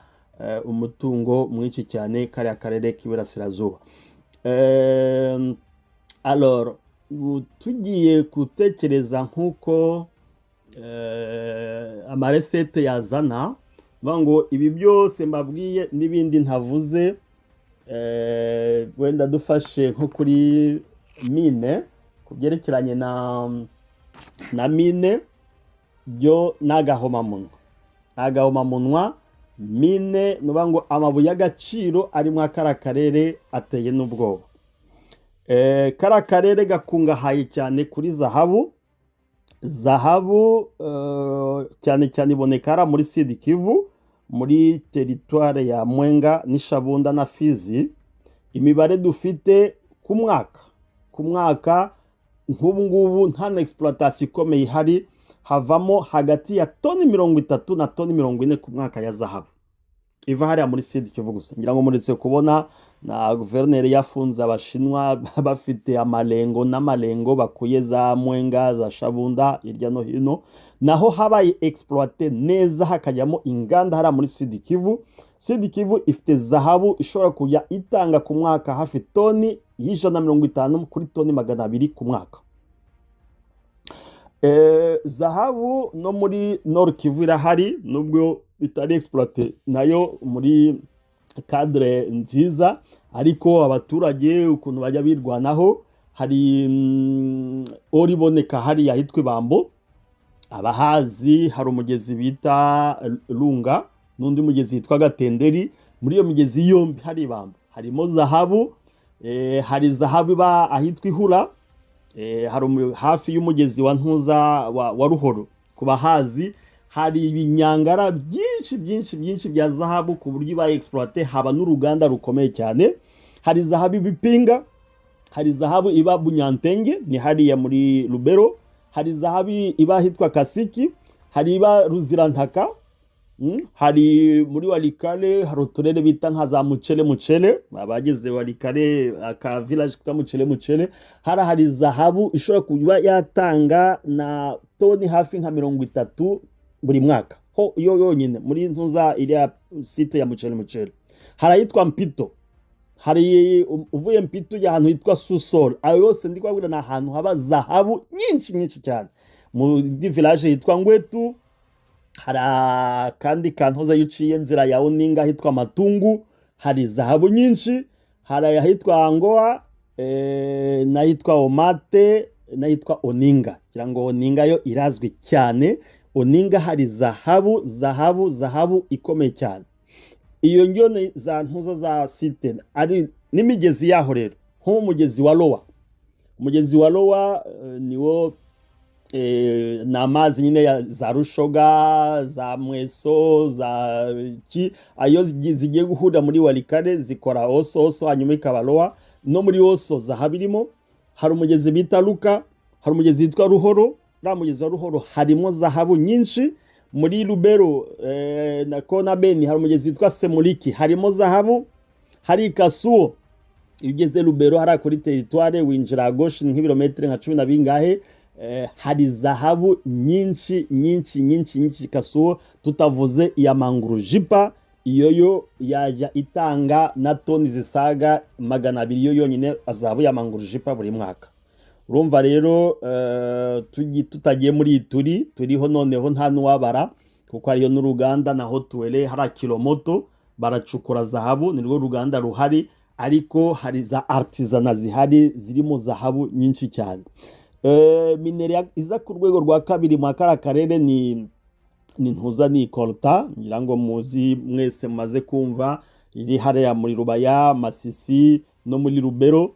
umutungo mwinshi cyane kariya karere k'Iburasirazuba. Alors ubu tugiye gutekereza nk'uko ama recettes yazana, bivuga ngo ibi byose mbabwiye n'ibindi ntavuze, wenda dufashe nko kuri mine, ku byerekeranye na mine, byo ni agahomamunwa, ni agahomamunwa. Mine, ni ukuvuga ngo amabuye y'agaciro ari muri kariya karere ateye n'ubwoba. Kariya karere gakungahaye cyane kuri zahabu. Zahabu cyane cyane iboneka hariya muri Sud Kivu, muri territoire ya Mwenga n'Ishabunda na Fizi. Imibare dufite ku mwaka, nk'ubu ngubu nta na exploitation ikomeye ihari. Havamo hagati ya toni 30 na toni 40 ku mwaka ya zahabu iva hariya muri Sud Kivu gusa. Ngira ngo muretse kubona na guverineri yafunze Abashinwa bafite amarengo n'amarengo bakuye za Mwenga, za Shabunda, hirya no hino. Naho habaye exploité neza, hakajyamo inganda hariya muri Sud Kivu. Sud Kivu ifite zahabu ishobora kujya itanga ku mwaka hafi toni y'150 kuri toni 200 ku mwaka. Zahabu no muri Nord Kivu irahari, nubwo itari exploité nayo muri cadre nziza, ariko abaturage ukuntu bajya birwanaho. Hari or iboneka hariya ahitwa Ibambo, abahazi. Hari umugezi bita Lunga n'undi mugezi witwa Gatenderi. Muri iyo migezi yombi hari Ibambo, harimo zahabu. Hari zahabu iba ahitwa Ihura, hari hafi y'umugezi wa Ntuza wa Ruhoro. Ku bahazi, hari ibinyangara byinshi byinshi byinshi bya zahabu, ku buryo ibaye exploité haba n'uruganda rukomeye cyane. Hari zahabu ibipinga, hari zahabu iba Bunyantenge, ni hariya muri Lubero, hari zahabu iba ahitwa Kasiki, hari iba Ruzirantaka, hari muri Walikale, hari uturere bita nka za Mucele Mucele. Abageze Walikale, aka village kita Mucele Mucele, hari zahabu ishobora kuba yatanga na toni hafi nka 30 buri mwaka ho iyo yonyine muri ntuza iriya site ya Mucele Mucele. Hari ahitwa Mpito, hari uvuye Mpito ujya ahantu hitwa Susol. Ayo yose ndi kubabwira ni ahantu haba zahabu nyinshi nyinshi cyane. Mu village yitwa Ngwetu, hari akandi kantuza iyo uciye nzira ya Oninga ahitwa Matungu, hari zahabu nyinshi. Hari ahitwa Angoa, n'ahitwa Omate, n'ahitwa Oninga. Kugira ngo Oninga yo irazwi cyane. Oninga hari zahabu, zahabu, zahabu ikomeye cyane. Iyo ngiyo ni za ntuza za site ari n'imigezi yaho. Rero nk'umugezi wa Lowa, umugezi wa Lowa, niwo, ni amazi nyine ya za Rushoga, za Mweso, za ki, ayo zigiye guhurira muri Walikale zikora Oso Oso, hanyuma ikaba Lowa. No muri Oso zahabu irimo. Hari umugezi bita Luka, hari umugezi witwa Ruhoro. Uriya mugezi wa Ruhoro harimo zahabu nyinshi. Muri Lubero, na Kona Beni, hari umugezi witwa Semuliki, harimo zahabu. Hari Kasuo, iyo ugeze Lubero hariya kuri territoire winjira gauche nk'ibirometero nka cumi na bingahe, hari zahabu nyinshi nyinshi nyinshi nyinshi Kasuo. Tutavuze iya Mangurujipa, iyo yo yajya itanga na toni zisaga 200 yo yonyine, zahabu ya Mangurujipa buri mwaka. Urumva rero, tutagiye muri iyi turi turiho noneho nta n'uwabara, kuko hariyo n'uruganda naho tuwere hari Kilomoto baracukura zahabu, nirwo ruganda ruhari, ariko hari za artisanat zihari zirimo zahabu nyinshi cyane. Minerai iza ku rwego rwa kabiri mu kariya karere ni ntuza, ni coltan. Ngira ngo muzi mwese mumaze kumva, iri hariya muri Rubaya, Masisi no muri Lubero,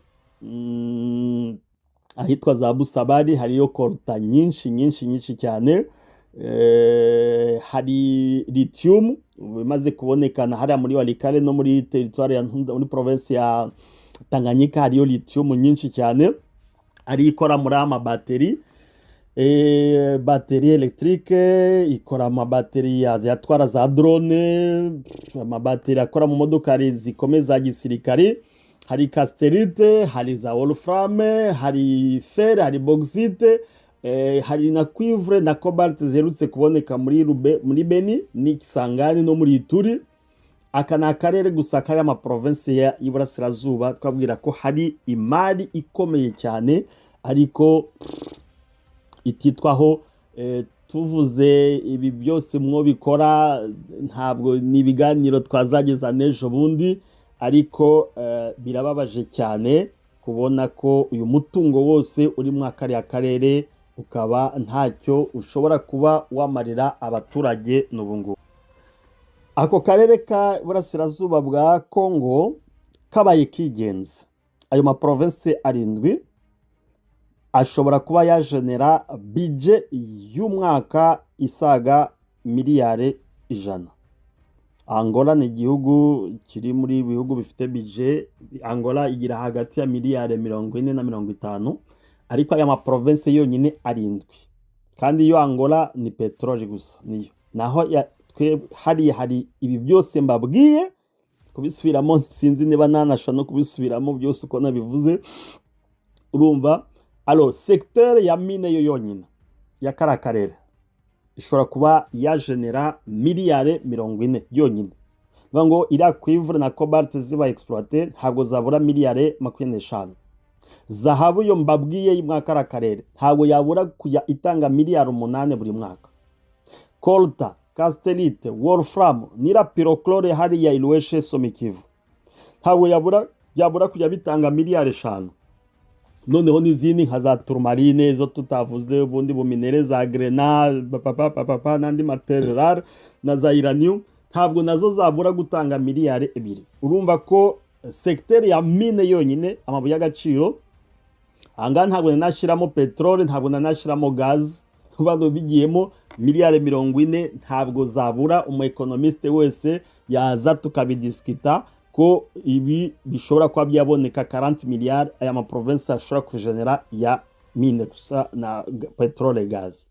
ahitwa za Busabari hariyo coltan nyinshi nyinshi nyinshi cyane. Hari lithium imaze kubonekana hariya muri Walikale no muri territoire ya Ntunda, muri province ya Tanganyika hariyo lithium nyinshi cyane, ari ikora muri amabateri, batterie électrique, ikora amabateri yatwara za drone, amabateri akora mu modokari zikomeye za gisirikare. Hari cassitérite, hari za wolfram, hari fer, hari bauxite, hari na cuivre na cobalt ziherutse kuboneka muri Beni n'Ikisangani no muri Ituri. Aka ni akarere gusa k'aya maprovinsi y'Iburasirazuba twabwira ko hari imari ikomeye cyane, ariko ititwaho. Tuvuze ibi byose mwo bikora, ntabwo ni ibiganiro twazageza n'ejo bundi, ariko birababaje cyane kubona ko uyu mutungo wose uri muri kariya karere ukaba ntacyo ushobora kuba wamarira abaturage n'ubu ngubu. Ako karere ka Burasirazuba bwa Kongo kabaye kigenza, ayo maprovinsi arindwi ashobora kuba yajenera budget y'umwaka isaga miliyari 100. Angola ni igihugu kiri muri bihugu bifite budget. Angola igira hagati ya miliyari 40 na 50, ariko aya maprovinsi yonyine arindwi Kandi iyo Angola ni peteroli gusa niyo. Naho twe hariya hari ibi byose mbabwiye. Kubisubiramo, sinzi niba nanashobora no kubisubiramo byose uko nabivuze. Urumva, alors secteur ya mine yo yonyine ya kariya karere ishobora kuba yagenera miliyari 40 yonyine. Bivuga ngo iriya cuivre na cobalt ziba exploité, ntabwo zabura miliyari 25. Zahabu yo mbabwiye mwa kariya karere ntabwo yabura kujya itanga miliyari 8 buri mwaka. Coltan, cassitérite, wolfram n'ira pyrochlore hariya Ilweshe, Somikivu, ntabwo yabura kujya bitanga miliyari 5. Noneho n'izindi nka za tourmaline zo tutavuze, ubundi bu minerai za grenat, papapapapa, n'andi ma terres rares na za uranium, ntabwo nazo zabura gutanga miliyari 2. Urumva ko secteur ya mine yonyine, amabuye y'agaciro ahangaha, ntabwo nanashyiramo peteroli, ntabwo nanashyiramo gazi. Bano bigiyemo miliyari 40 ntabwo zabura. Umu économiste wese yaza tukabidiscuta ko ibi bishobora kuba byaboneka 40 miliyari aya ma province ashobora kugenera ya mine gusa na peteroli, gazi.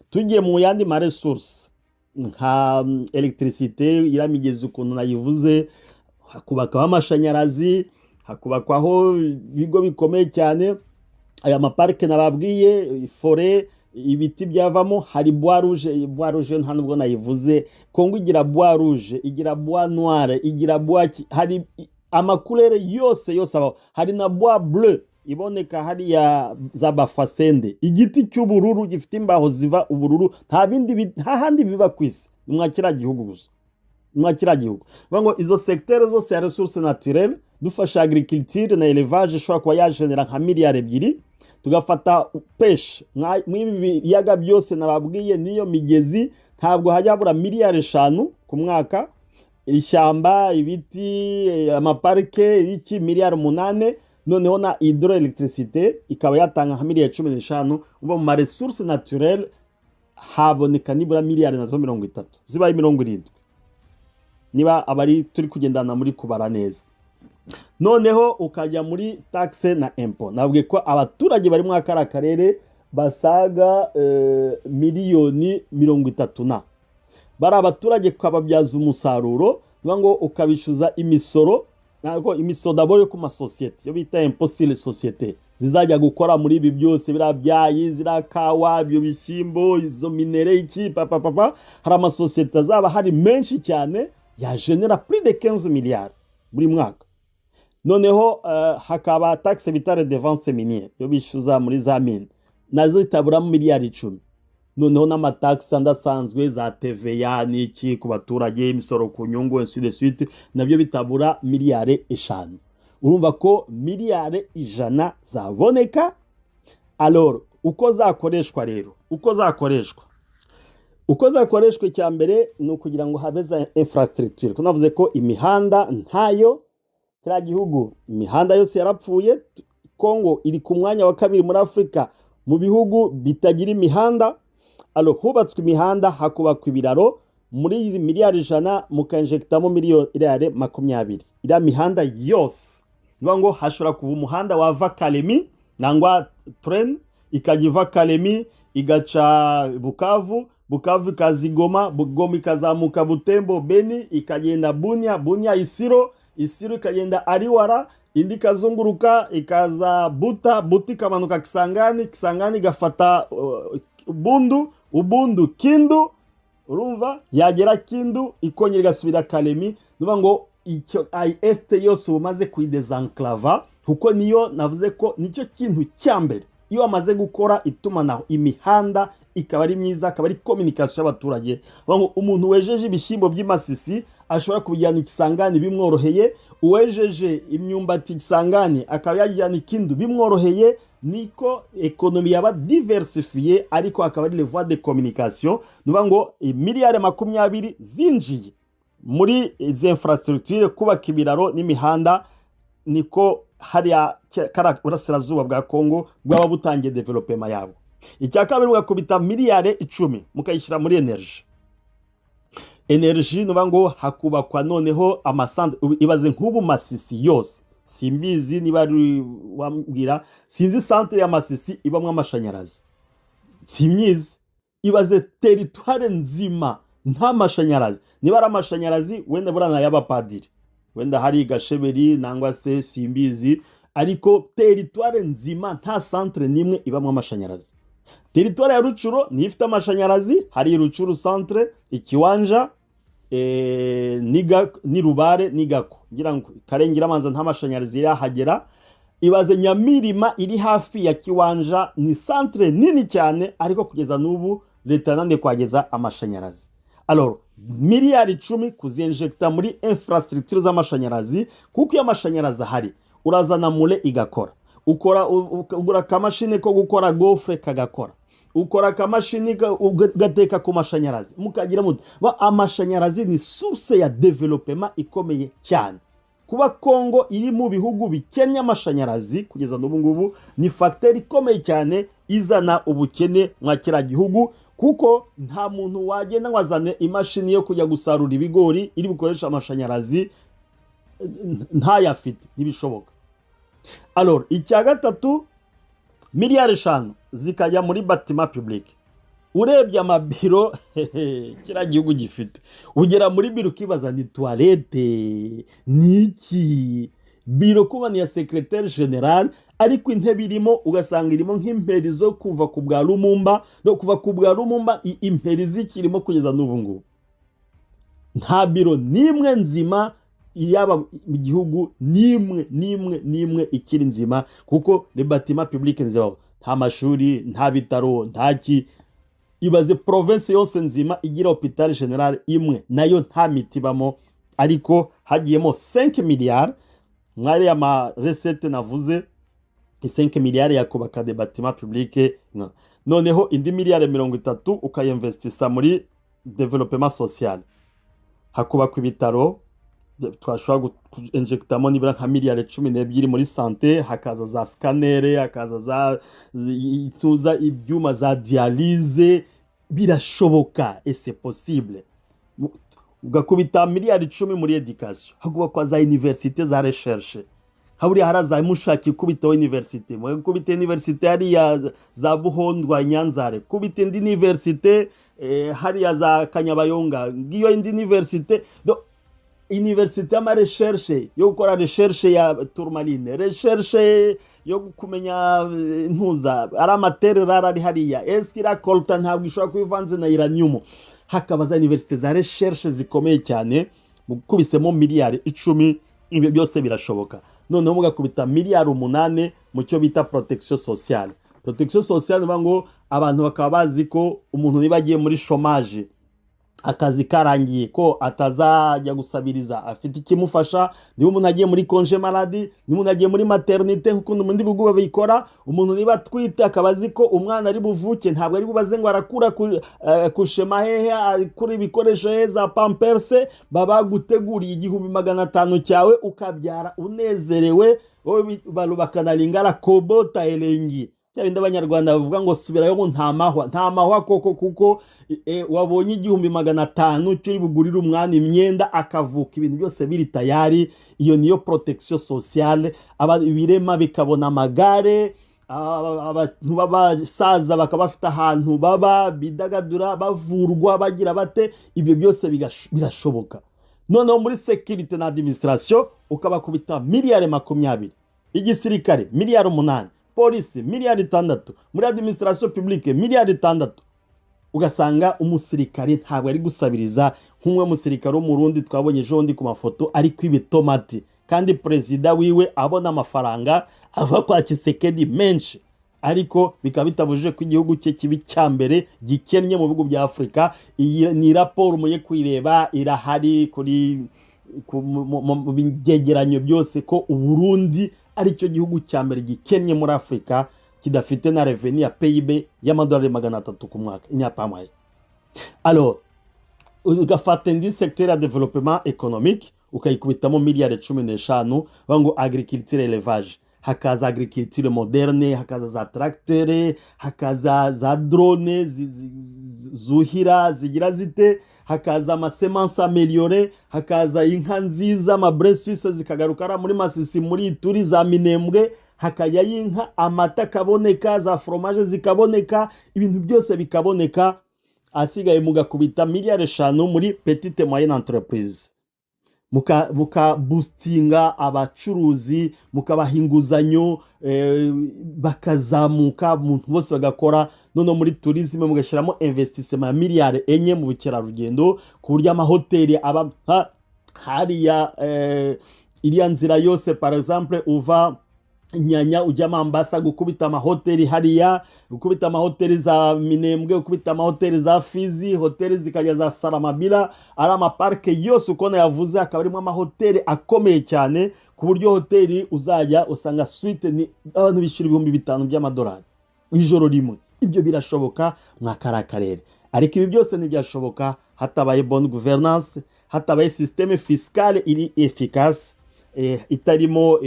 Tugiye mu yandi ma ressources nka électricité, iriya migezi ukuntu nayivuze, hakubakwaho amashanyarazi, hakubakwaho ibigo bikomeye cyane, aya ma parcs nababwiye, forêt, ibiti byavamo. Hari bois rouge. Bois rouge nta nubwo nayivuze. Kongo igira bois rouge, igira bois noir, igira bois, hari ama couleurs yose yose abaho. Hari na bois bleu iboneka hariya za Bafwasende, igiti cy'ubururu gifite imbaho ziva ubururu. Nta bindi nta handi biba ku isi, ni mwa kiriya gihugu gusa, ni mwa kiriya gihugu. Bivuga ngo izo secteur zose ya ressources naturelles, dufashe agriculture na élevage, ishobora kuba yagenera nka miliyari 2. Tugafata pêche mw'ibi biyaga byose nababwiye n'iyo migezi, ntabwo hajya habura miliyari 5 ku mwaka. Ishyamba, ibiti, ama parcs, iki, miliyari 8. Noneho na hydroélectricité ikaba yatanga nka miliyari 15. Uba mu ma ressources naturelles haboneka nibura miliyari nazo 30, zibaye 70, niba abari turi kugendana muri kubara neza. Noneho ukajya muri taxe na impôt. Nabwiye ko abaturage bari muri kariya karere basaga miliyoni 30, na bari abaturage ukababyaza umusaruro. Niba ngo ukabishyuza imisoro, ntabwo imisoro d'abord yo ku masosiyete, yo bita impôt sur les sociétés, zizajya gukora muri ibi byose, biriya byayi, ziriya kawa, ibyo bishyimbo, izo minerais, iki, papa papa. Hari amasosiyete azaba hari menshi cyane yagenera plus de 15 miliyari buri mwaka. Noneho hakaba taxe bita redevance minière yo bishyuza muri za mine, nazo zitaburamo miliyari 10. Noneho n'ama taxes andi asanzwe, za TVA n'iki ku baturage, imisoro ku nyungu, ainsi de suite, nabyo bitabura miliyari 5. Urumva ko miliyari 100 zaboneka. Alors uko zakoreshwa rero, uko zakoreshwa, icya mbere ni ukugira ngo habe za infrastructure. Tunavuze ko imihanda ntayo, kiriya gihugu imihanda yose yarapfuye. Kongo iri ku mwanya wa kabiri muri Afurika mu bihugu bitagira imihanda. Alors hubatswe imihanda, hakubakwa ibiraro, muri izi miliyari 100 mukainjectamo miliyari 20, iriya mihanda yose, ni ngo hashobora kuva umuhanda wava Kalemi, nangwa train ikajya iva Kalemi igaca Bukavu, Bukavu ikaza Goma, Goma ikazamuka Butembo, Beni, ikagenda Bunia, Bunia Isiro, Isiro ikagenda Ariwara, indi ikazunguruka ikaza Buta, Buta ikamanuka Kisangani, Kisangani igafata Ubundu, Ubundu Kindu. Urumva yagera Kindu ikongera igasubira Kalemi. Ni ngo icyo est yose uba umaze kuyidésenclava, kuko niyo navuze ko nicyo kintu cya mbere. Iyo wamaze gukora itumanaho, imihanda ikaba ari myiza, akaba ari communication y'abaturage, ngo umuntu wejeje ibishyimbo by'imasisi ashobora kubijyana ikisangani bimworoheye, uwejeje imyumbati Kisangani akaba yajyana Ikindu bimworoheye, niko économie yaba diversifiée. Ariko akaba ari les voies de communication. Ni ngo miliyari 20 zinjiye muri izi infrastructure, kubaka ibiraro n'imihanda, niko hariya kariya burasirazuba bwa Kongo bwaba butangiye développement yabwo. Icya kabiri, mugakubita miliyari 10 mukayishyira muri énergie. Énergie nuba ngo hakubakwa noneho ama centres. Ibaze nk'ubu Masisi yose, simbizi niba ari wambwira, sinzi centre ya Masisi ibamo amashanyarazi. Simyizi. Ibaze territoire nzima nta mashanyarazi. Niba ari amashanyarazi, wenda buriya ni ay'abapadiri, wenda hari Gasheberi nangwa se simbizi, ariko territoire nzima nta centre n'imwe ibamo amashanyarazi. Territoire ya Rutshuru niyo ifite amashanyarazi. Hari Rutshuru centre, Ikiwanja, ni Rubare ni Gako, ngira ngo Karengera amanza nta mashanyarazi yahagera. Ibaze Nyamirima iri hafi ya Kiwanja, ni centre nini cyane, ariko kugeza n'ubu leta yananiye kuhageza amashanyarazi. Alors, miliyari 10 kuzinjecta muri infrastructure z'amashanyarazi, kuko iyo amashanyarazi ahari urazana moulin igakora, ukora ugura akamashini ko gukora gaufre kagakora, ukora akamashini ugateka ku mashanyarazi, mukagira muti amashanyarazi ni source ya développement ikomeye cyane. Kuba Kongo iri mu bihugu bikennye amashanyarazi kugeza n'ubu ngubu ni facteur ikomeye cyane izana ubukene mwa kiriya gihugu, kuko nta muntu wagenda ngo azane imashini yo kujya gusarura ibigori iri bukoresha amashanyarazi ntayafite, ntibishoboka. Alors, icya gatatu, miliyari 5 zikajya muri bâtiment public. Urebye amabiro kiriya gihugu gifite, ugera muri biro ukibaza ni toilette, ni iki? Biro kuba ni iya secrétaire général, ariko intebe irimo ugasanga irimo nk'imperi zo kuva ku bwa Lumumba, no kuva ku bwa Lumumba imperi zikirimo kugeza n'ubu ngubu. Nta biro n'imwe nzima yaba mu gihugu, n'imwe, n'imwe, n'imwe ikiri nzima, kuko ni bâtiment public nzima, nta mashuri, nta bitaro, nta ki. Ibaze province yose nzima igira hôpital général imwe, nayo nta miti ibamo, ariko hagiyemo 5 miliyari mwariya ma recettes navuze. 5 miliyari yakubaka des bâtiments publics. Noneho indi miliyari 30 ukayinvestisa muri développement social, hakubakwa ibitaro. Twashobora kuinjectamo nibura nka miliyari 12 muri santé, hakaza za scanner, hakaza za tuza ibyuma za dialyse. Birashoboka et c'est possible. Ugakubita miliyari 10 muri éducation, hakubakwa za université za recherche. Haburiya hari za mushaki, ikubitaho université, mugakubita université hariya za Buhondwa, Nyanzare, kubita indi université hariya za Kanyabayonga, ngiyo indi université. Université y'ama recherche, yo gukora recherche ya tourmaline, recherche yo kumenya ntuza ari ama terres rares ari hariya, eske iriya coltan ntabwo ishobora kuba ivanze na uranium. Hakaba za université za recherche zikomeye cyane. Mukubisemo miliyari 10, ibyo byose birashoboka. Noneho mugakubita miliyari 8 mu cyo bita protection sociale. Protection sociale ni ngo abantu bakaba bazi ko umuntu niba agiye muri chômage, akazi karangiye, ko atazajya gusabiriza, afite ikimufasha. Niba umuntu agiye muri congé maladie, niba umuntu agiye muri maternité, nk'ukuntu mu bindi bihugu babikora, umuntu niba atwite akaba azi ko umwana ari buvuke, ntabwo ari bubaze ngo arakura kushema hehe, akura ibikoresho hehe za Pampers. Baba baguteguriye 1500 cyawe, ukabyara unezerewe. Wowe balobaka lingala "kobota elengi", bya bindi Abanyarwanda bavuga ngo "subirayo", ngo nta mahwa, nta mahwa koko, kuko wabonye 1500 cyo bugurira umwana imyenda, akavuka ibintu byose biri tayari. Iyo niyo protection sociale. Ibirema bikabona amagare, abantu b'abasaza bakaba bafite ahantu baba bidagadura, bavurwa, bagira bate. Ibyo byose birashoboka. Noneho muri sécurité na administration ukabakubita miliyari 20, igisirikare miliyari 8, polisi miliyari 6, muri administration publique miliyari 6, ugasanga umusirikare ntabwo ari gusabiriza nk'umwe musirikare w'Umurundi twabonye ejo bundi ku mafoto ari kwiba itomati, kandi perezida wiwe abona amafaranga ava kwa Tshisekedi menshi, ariko bikaba bitabujije ko igihugu cye kiba icya mbere gikennye mu bihugu bya Afurika. Iyi ni raporo muye kuyireba, irahari kuri mu byegeranyo byose ko Uburundi aricyo gihugu cya mbere gikennye muri Afurika, kidafite na revenu ya PIB y'amadolari 300 ku mwaka inyapamaye. Alors, ugafata indi secteur ya développement économique, ukayikubitamo miliyari 15, bavuga ngo agriculture, élevage, hakaza agriculture moderne, hakaza za tracteur, hakaza za drone zuhira, zigira zite, hakaza ama semences améliorées, hakaza inka nziza, ama brun suisse zikagaruka ari muri Masisi, muri Ituri, za Minembwe. Hakajyayo inka, amata akaboneka, za fromage zikaboneka, ibintu byose bikaboneka. Asigaye mugakubita miliyari 5 muri petite moyenne entreprise, mukaboostinga abacuruzi, mukabaha inguzanyo, bakazamuka, umuntu bose bagakora. Noneho muri tourisme mugashyiramo investissement ya miliyari 4 mu bukerarugendo, ku buryo amahoteli aba hariya, iriya nzira yose, par exemple uva Nyanya ujya Mambasa, gukubita amahoteli hariya, gukubita amahoteli za Minembwe, gukubita amahoteli za Fizi, hoteli zikajya za Saramabila, ari amaparike yose uko nayavuze akaba arimo amahoteli akomeye cyane, ku buryo hoteli uzajya usanga suite ni abantu bishyura 5000 by'amadolari ijoro rimwe. Ibyo birashoboka mwa kariya karere, ariko ibi byose ntibyashoboka hatabaye bonne gouvernance, hatabaye système fiscale iri efficace, itarimo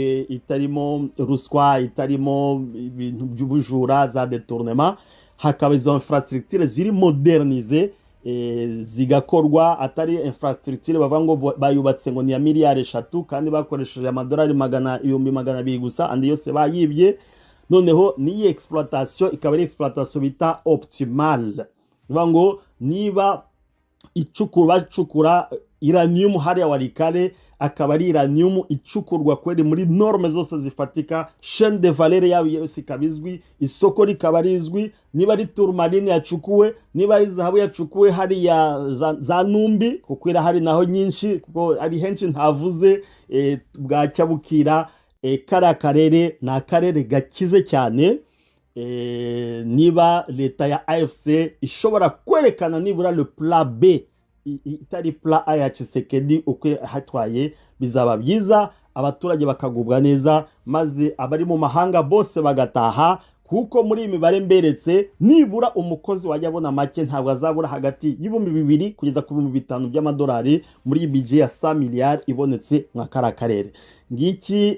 ruswa, itarimo ibintu by'ubujura, za détournement, hakaba izo infrastructure ziri modernisées, zigakorwa, atari infrastructure bavuga ngo bayubatse ngo ni ya miliyari 3 kandi bakoresheje amadolari 200,000 gusa, andi yose bayibye. Noneho n'iyi exploitation ikaba ari exploitation bita optimale, bivuga ngo niba icukura, bacukura uranium hariya Walikale, akaba ari uranium icukurwa kweri muri norme zose zifatika, chaîne de valeur yabo yose ikaba izwi, isoko rikaba rizwi. Niba ari tourmaline yacukuwe, niba ari zahabu yacukuwe hariya za Numbi, kuko irahari naho nyinshi, kuko ari henshi ntavuze, bwacya bukira. Kariya karere ni akarere gakize cyane. Niba leta ya AFC ishobora kwerekana nibura le plan B, itari plan A ya Tshisekedi uko hatwaye, bizaba byiza, abaturage bakagubwa neza, maze abari mu mahanga bose bagataha, kuko muri iyi mibare mberetse, nibura umukozi wajya abona make ntabwo azabura hagati y'2000 kugeza ku 5000 by'amadolari muri iyi budget ya 100 miliyari ibonetse mwa kariya karere. Ngiki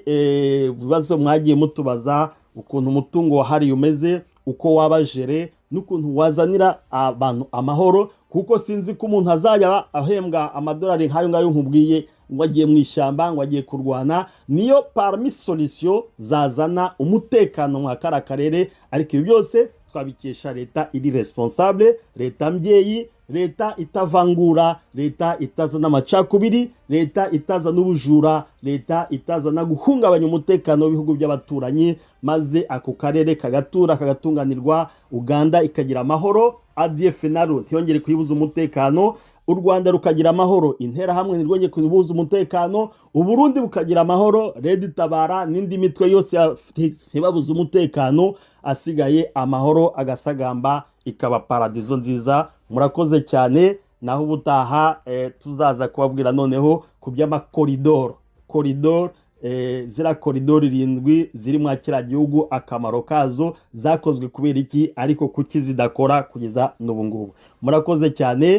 ibibazo mwagiye mutubaza, ukuntu umutungo wahariye umeze, uko waba géré, n'ukuntu wazanira abantu amahoro, kuko sinzi ko umuntu azajya ahembwa amadolari nk'ayo ngayo nkubwiye ngo agiye mu ishyamba, ngo agiye kurwana. Niyo parmi solution zazana umutekano mwa kariya karere, ariko ibi byose twabikesha leta iri responsable, leta mbyeyi, leta itavangura, leta itazana amacakubiri, leta itazana ubujura, leta itazana guhungabanya umutekano w'ibihugu by'abaturanyi, maze ako karere kagatura kagatunganirwa, Uganda ikagira amahoro, ADF NALU ntiyongere kuyibuza umutekano, u Rwanda rukagira amahoro, Interahamwe ntirwongere kuyibuza umutekano, Uburundi bukagira amahoro, RED Tabara n'indi mitwe yose ntibabuze umutekano, asigaye amahoro agasagamba, ikaba paradizo nziza. Murakoze cyane, naho ubutaha tuzaza kubabwira noneho ku by'amakoridoro, koridoro, ziriya koridoro irindwi ziri mwa kiriya gihugu, akamaro kazo, zakozwe kubera iki, ariko kuki zidakora kugeza n'ubu ngubu. Murakoze cyane.